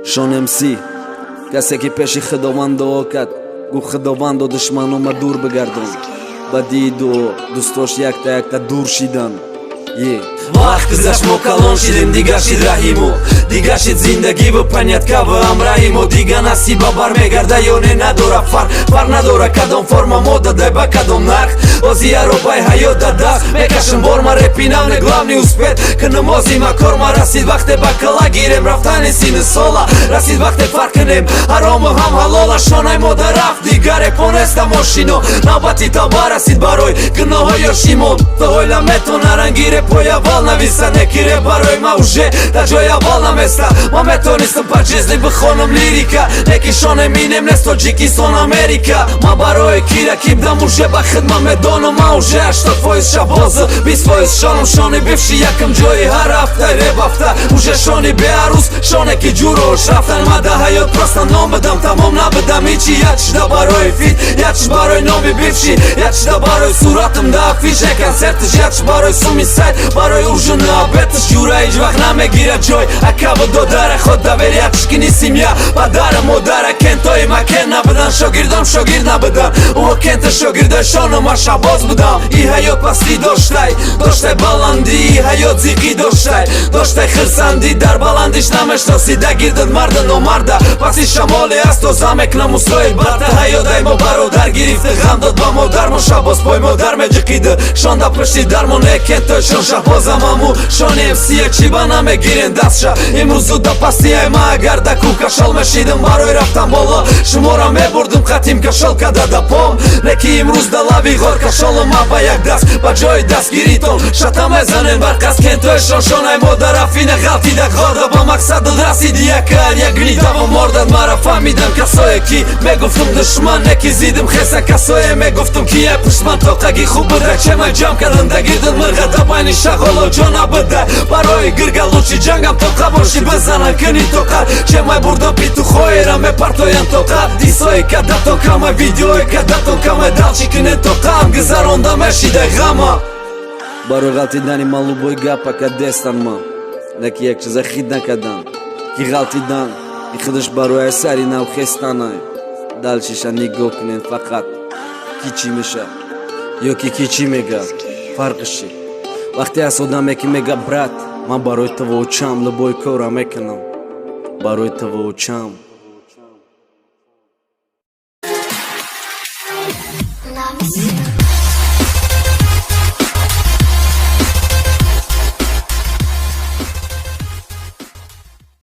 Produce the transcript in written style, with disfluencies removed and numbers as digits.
Шон МС, касе ки пеши Худованд дуо кард, гуфт: «Худовандо, душманома дур бигардон». Ба диду дӯстош якта якта дур шидан. Е Вақт гузашт, мо калон шидем, дигар шид раҳимо, дигар шид зиндагиву понятка ву ҳамраҳимо. Дига насиба бармегарда ё не, надора фарқ, фарқ надора кадом форма мо дадай, ба кадом нарх. Ози аробаи ҳаёт да даст мекашам борма, репинам не главный успех кунам озима корма. Расид вақте ба кала гирем, рафтани сину сола расид, вақте фарқ кунем ҳарому ҳам ҳалола. Шонай мода рафт, дигар репонеста мошино, навбати тавба расид барои гуноҳои ёшимо. Оила метона ранги репои аввал нависа, неки реп барои ма уже дар ҷои аввал наместа. Ма метонистам по жизни бихонам лирика, неки шоне минем нест Тоҷикистон Америка. Ма барои кира кибдам, уже ба хидма медонам. Ма уже 80% шабозу 20% шоном. Шони бивши якм ҷои ҳар ҳафта реп ҳафта, уже шони беарӯз, шоне ки ҷурош рафтан. Ма да ҳаёт просто ном бидам, тамом набидам ҳичи. Як шида барои фит, як шид барои номи бивши, як шида барои суратам да афиша консертиш, як шид барои суми сайт, барои ужин у обед ш. Ҷура ҳеҷ вақт намегирад ҷой акаву додара, худ доверять кини семья, падара, модара. Кентои ма кен набудан, шогирдам шогирд набудан, ӯ кента шогирдои шону ма шабоз будам. И ҳаёт пастӣ доштай, доштай баландӣ, и ҳаёт зиқӣ доштай, доштай хирсандӣ. Дар баландиш намешносӣ, дагирдад марда номарда, паси шамоле аст тоза мекунам усои барта. Ҳаёт ай мо бародар гирифта, ғам дод ба модар мо, шабоз пой модар меҷиқида, шонда пушти дармон. Кентой шон шабозам, аму шони МСия чӣ ба намегирен дастша. Имрӯзу да пастиай ма агар да ку кашол мешидам, барои рафтан боло шуморо мебурдум хатим кашол када да пом. Леки имрӯз да лаби ғор кашолам ма ба як даст, ба ҷои дастгиритон шата мезанем барқас. Кентои шон шонай модарафина ғалтида ғорда, ба мақсадат расиди, якар як гнидава мордад. Мара фаҳмидам касое ки мегуфтум душман, неки зидим хеса касое мегуфтум ки я пушман. Тоқаги хуб буда, чемай ҷамъ кардам дагирдат мирға, да байни шағоло ҷо набуда. Барои гирга лучи ҷангам тоқа боши, бизанам кини тоқа. Чемай бурдам петух оера мепартоям тоқа, дисое кадатон камай, видеое кадатон камай, далчи кине тоқаам гузаронда мешидай ғама. Барои ғалтидани ман любой гапа кадестан ма, неки як чиза хид накардан ки ғалтидан и худаш барои сари нав хестанай. Дальше ша нигоҳ кунен фақат, ки чӣ меша ё ки чӣ мега, фарқиш чи? Вақте аст одаме ки мега: «Брат, ман барои ту очам любой кора мекунам, барои ту очам». Love.